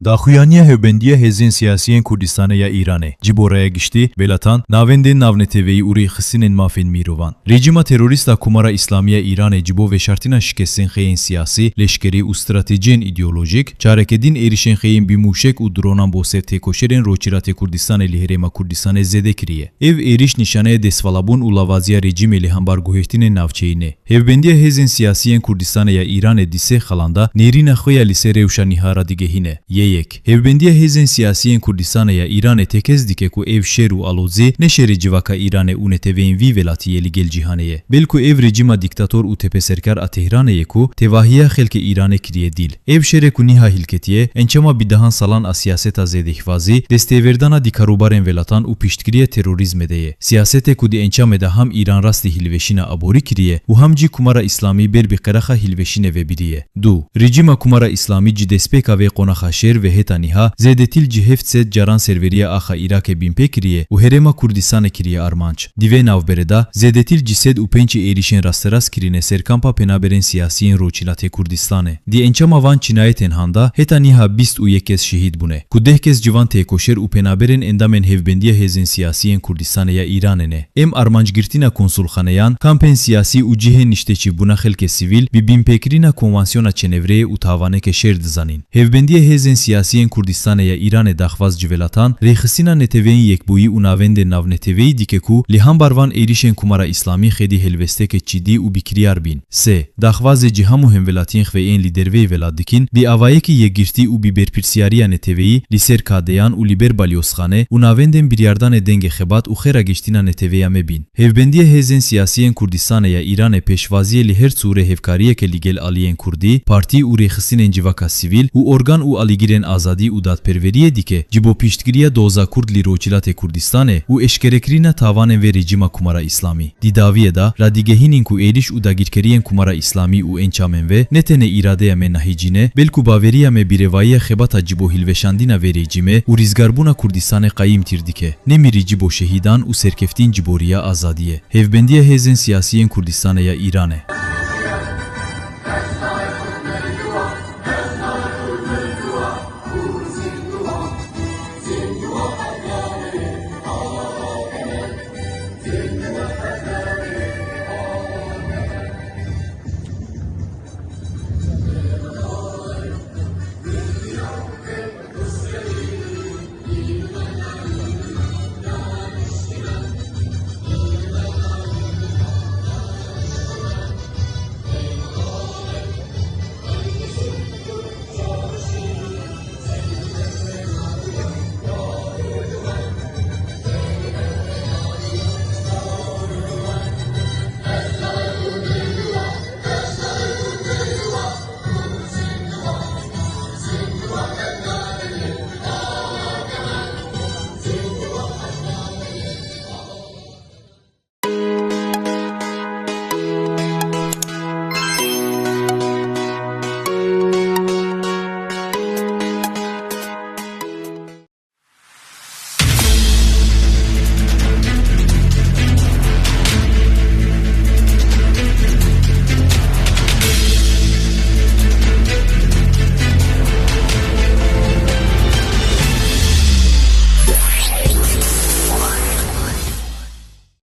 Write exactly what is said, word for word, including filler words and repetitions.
Daxuyaniya Hevbendiya Hêzên Siyasî yên Kurdîstanê ya Îranê ji bo raya giştî, welatan, navendên navneteweyî û rêxistinên mafên mîrovan. Rejîma terorîst a Komara Îslamî ya Îranê ji bo veşartina şikestên xeyên siyasî, leşkerî û stratejiyên îdeolojîk, çareke din êrişên xeyên bi mûşek û dronan bo ser têkoşerên Rojhîlatê Kurdistanê li Herêma Kurdistanê zêde kiriye. Ev êriş nîşaneya destvalabûn û lavaziya rejîmê li hember guhertinên navçeyî ne. Hevbendiya Hêzên Siyasî yên Kurdistanê ya Îranê di sê xalan de nêrîna xwe ya li ser rewşa nîha radigehîne. Yê yek. Hevbendiya Hêzên Siyasî yên Kurdistanê ya Îranê tekez dike ku ev şer û alozî ne şerê civaka Îranê û neteweyên vî welatî ye li gel cîhanê ye. Belku ev rejîma dîktator û tepeserkar a Tehranê ye ku tevahiya xelkê Îranê kiriye dîl. Ev şerê ku nîha hilketiye, ençama bi dehan salan a siyaseta zêdehvazî, destêverdana di karûbarên welatan û piştgiriya terorîzmê de ye. Siyasetê ku di encamê de hem Îran rastî hilweşîna aborî kiriye û hem jî Kumara Îslamî ber bi qerexa hilweşînê ve biriye. Du. Rejîma Kumara Îslamî ji destpêka vê qonaxa şer ve heta nîha zêdetil ji heft sed caran serveriya axa Îrakê bînpê kiriye û Herêma Kurdistanê kiriye armanc. Di vê navberê de zêdetil ji sed û pêncî êrişên rasterast kirine ser kampa penaberên siyasî yên Rojhîlatê Kurdistanê. Di encama van cinayetên han de heta nîha bîst û yek kes şehîd bûne, ku deh kes ji van têkoşer û penaberên endamên Hevbendiya Hêzên Siyasî yên Kurdistanê ya Îranê ne. Em armancgirtina konsulxaneyan, kampên siyasî û cihên nişteçîbûna xelkê sivîl bi bînpêkirina Konvansiyona Cenevre û tawaneke şer dizanîn. Hevbendiya Hêzên Siyasî yên Kurdistanê ya Îranê daxwaz ji welatan, rêxistina Neteweyên Yekbûyî û navendên navneteweyî dike ku li hember van êrişên Kumara Îslamî xêdî helwesteke cidî û bikiryar bîn. Sê. Daxwazê ji hemû hemwelatiyên xwe yên li derveyî welat dikin, bi avayekî yekgirtî û bi berpirsiyariya neteweyî li ser kadeyan û li ber balyozxane û navendên biryardanê dengê xebat û xêra giştina neteweya me bîn. Hevbendiya Hêzên Siyasî yên Kurdistanê ya Îranê pêşwaziyê li her sûrê hevkariyeke li gel aliyên kurdî, partî û rêxistinên civaka sivîl û organ û alîgirên azadî û dadperweriyê dike, ji bo piştgiriya doza kurd li Rojhilatê Kurdistanê û eşkerekirina tawanên vê rejîma Kumara Îslamî. Di dawiyê de, radigehînîn ku êrîş û dagîrkeriyên Kumara Îslamî û encamên vê ne tenê îradeya me nahîcî ne, belku baweriya me bi rêvayiya xebata ji bo hilweşandina vê rejîmê û rîzgarbûna Kurdistanê qayîmtîr dike. Ne mirî ji bo şehîdan û serkeftîn ji bo riya azadiyê. Hevbendiya Hêzên Siyasî yên Kurdistanê ya Îranê.